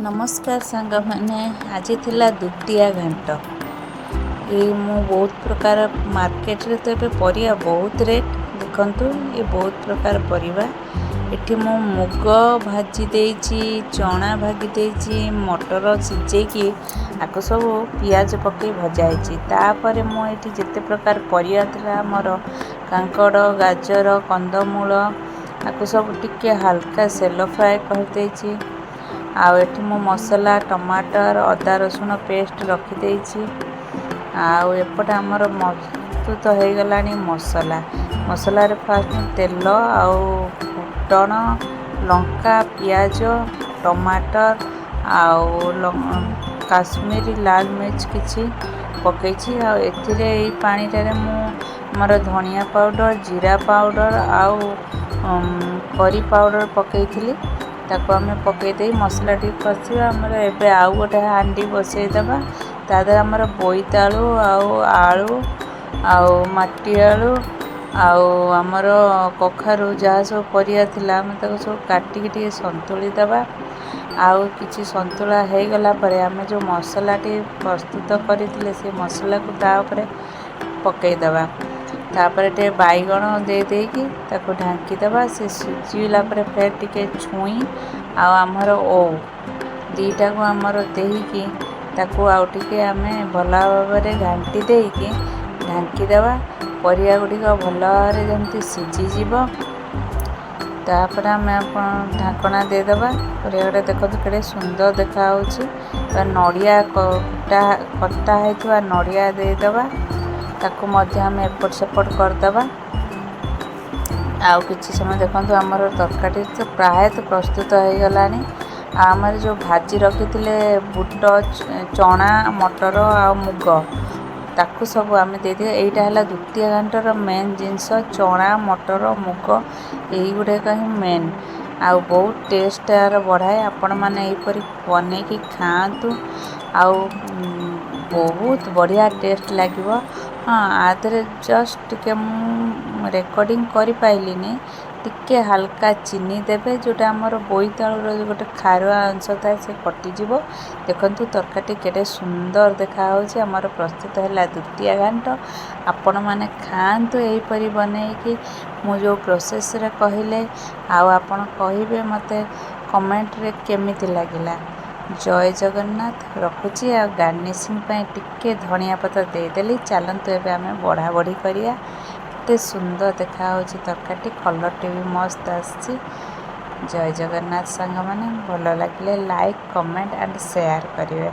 ନମସ୍କାର ସାଙ୍ଗମାନେ, ଆଜି ଥିଲା ଦ୍ୱିତୀୟା ଘାଣ୍ଟ। ଏଇ ମୁଁ ବହୁତ ପ୍ରକାର, ମାର୍କେଟରେ ତ ଏବେ ପରିବା ବହୁତ ରେଟ୍। ଦେଖନ୍ତୁ, ଏ ବହୁତ ପ୍ରକାର ପରିବା। ଏଠି ମୁଁ ମୁଗ ଭାଜି ଦେଇଛି, ଚଣା ଭାଜି ଦେଇଛି, ମଟର ସିଝେଇକି ଆକୁ ସବୁ ପିଆଜ ପକାଇ ଭଜା ହେଇଛି। ତାପରେ ମୁଁ ଏଠି ଯେତେ ପ୍ରକାର ପରିବା ଥିଲା ଆମର, କାଙ୍କଡ଼, ଗାଜର, କନ୍ଦମୂଳ, ଆକୁ ସବୁ ଟିକେ ହାଲକା ସେଲୋ ଫ୍ରାଏ କରିଦେଇଛି। ଆଉ ଏଠି ମୁଁ ମସଲା, ଟମାଟର, ଅଦା ରସୁଣ ପେଷ୍ଟ ରଖିଦେଇଛି। ଆଉ ଏପଟେ ଆମର ପ୍ରସ୍ତୁତ ହେଇଗଲାଣି ମସଲା। ମସଲାରେ ଫାଷ୍ଟ ତେଲ ଆଉ ଫୁଟଣ, ଲଙ୍କା, ପିଆଜ, ଟମାଟର ଆଉ କାଶ୍ମୀରୀ ଲାଲ ମିର୍ଚ କିଛି ପକେଇଛି। ଆଉ ଏଥିରେ ଏଇ ପାଣିଟାରେ ମୁଁ ଆମର ଧନିଆ ପାଉଡ଼ର, ଜିରା ପାଉଡ଼ର ଆଉ କରି ପାଉଡ଼ର ପକେଇଥିଲି। ତାକୁ ଆମେ ପକେଇ ଦେଇ ମସଲା ଟିକେ କଷିବା। ଆମର ଏବେ ଆଉ ଗୋଟେ ହାଣ୍ଡି ବସେଇଦେବା। ତା ଦେହରେ ଆମର ବୋଇତାଳୁ ଆଉ ଆଳୁ ଆଉ ମାଟି ଆଳୁ ଆଉ ଆମର କଖାରୁ, ଯାହା ସବୁ ପରିବା ଥିଲା, ଆମେ ତାକୁ ସବୁ କାଟିକି ଟିକେ ସନ୍ତୁଳି ଦେବା। ଆଉ କିଛି ସନ୍ତୁଳା ହେଇଗଲା ପରେ ଆମେ ଯେଉଁ ମସଲାଟି ପ୍ରସ୍ତୁତ କରିଥିଲେ, ସେ ମସଲାକୁ ତା ଉପରେ ପକାଇଦେବା। ତାପରେ ଟିକେ ବାଇଗଣ ଦେଇ ଦେଇକି ତାକୁ ଢାଙ୍କିଦେବା। ସେ ସିଝିଲା ପରେ ଫେର ଟିକେ ଛୁଇଁ ଆଉ ଆମର ଓଉ ଦୁଇଟାକୁ ଆମର ଦେଇକି ତାକୁ ଆଉ ଟିକେ ଆମେ ଭଲ ଭାବରେ ଘାଣ୍ଟି ଦେଇକି ଢାଙ୍କିଦେବା। ପରିବା ଗୁଡ଼ିକ ଭଲ ଭାବରେ ଯେମିତି ସିଝିଯିବ। ତାପରେ ଆମେ ଆପଣ ଢାଙ୍କଣା ଦେଇଦେବା। ପରିବା ଗୁଡ଼ା ଦେଖନ୍ତୁ, କେଡ଼େ ସୁନ୍ଦର ଦେଖାହେଉଛି। ନଡ଼ିଆ କଟା କଟା ହେଇଥିବା ନଡ଼ିଆ ଦେଇଦେବା। ତାକୁ ମଧ୍ୟ ଆମେ ଏପଟ ସେପଟ କରିଦେବା ଆଉ କିଛି ସମୟ। ଦେଖନ୍ତୁ, ଆମର ତରକାରୀ ତ ପ୍ରାୟତଃ ପ୍ରସ୍ତୁତ ହେଇଗଲାଣି। ଆଉ ଆମର ଯେଉଁ ଭାଜି ରଖିଥିଲେ ବୁଟ, ଚଣା, ମଟର ଆଉ ମୁଗ, ତାକୁ ସବୁ ଆମେ ଦେଇଦିଏ। ଏଇଟା ହେଲା ଦ୍ୱିତୀୟ ଘାଣ୍ଟର ମେନ୍ ଜିନିଷ। ଚଣା, ମଟର, ମୁଗ ଏଇଗୁଡ଼ାକ ହିଁ ମେନ୍ ଆଉ ବହୁତ ଟେଷ୍ଟ ଏହାର ବଢ଼ାଏ। ଆପଣମାନେ ଏହିପରି ବନେଇକି ଖାଆନ୍ତୁ ଆଉ ବହୁତ ବଢ଼ିଆ ଟେଷ୍ଟ ଲାଗିବ। ହଁ, ଆ ଦେହରେ ଜଷ୍ଟ ଟିକେ ମୁଁ ରେକର୍ଡ଼ିଂ କରିପାରିଲିନି, ଟିକେ ହାଲକା ଚିନି ଦେବେ, ଯେଉଁଟା ଆମର ବୋଇତାଳୁର ଗୋଟେ ଖାରୁଆ ଅଂଶ ଥାଏ, ସେ କଟିଯିବ। ଦେଖନ୍ତୁ, ତରକାରୀଟି କେଡ଼େ ସୁନ୍ଦର ଦେଖାହେଉଛି। ଆମର ପ୍ରସ୍ତୁତ ହେଲା ଦ୍ୱିତୀୟ ଘାଣ୍ଟ। ଆପଣମାନେ ଖାଆନ୍ତୁ ଏହିପରି ବନେଇକି, ମୁଁ ଯେଉଁ ପ୍ରୋସେସ୍ରେ କହିଲେ, ଆଉ ଆପଣ କହିବେ ମୋତେ କମେଣ୍ଟରେ କେମିତି ଲାଗିଲା। ଜୟ ଜଗନ୍ନାଥ, ରଖୁଛି। ଆଉ ଗାର୍ନିସିଂ ପାଇଁ ଟିକେ ଧନିଆ ପତ୍ର ଦେଇଦେଲି। ଚାଲନ୍ତୁ, ଏବେ ଆମେ ବଢ଼ା ବଢ଼ି କରିବା। କେତେ ସୁନ୍ଦର ଦେଖାହେଉଛି ତରକାରୀଟି, କଲର୍ଟି ବି ମସ୍ତ ଆସିଛି। ଜୟ ଜଗନ୍ନାଥ ସାଙ୍ଗମାନେ, ଭଲ ଲାଗିଲେ ଲାଇକ୍, କମେଣ୍ଟ ଆଣ୍ଡ ସେୟାର କରିବେ।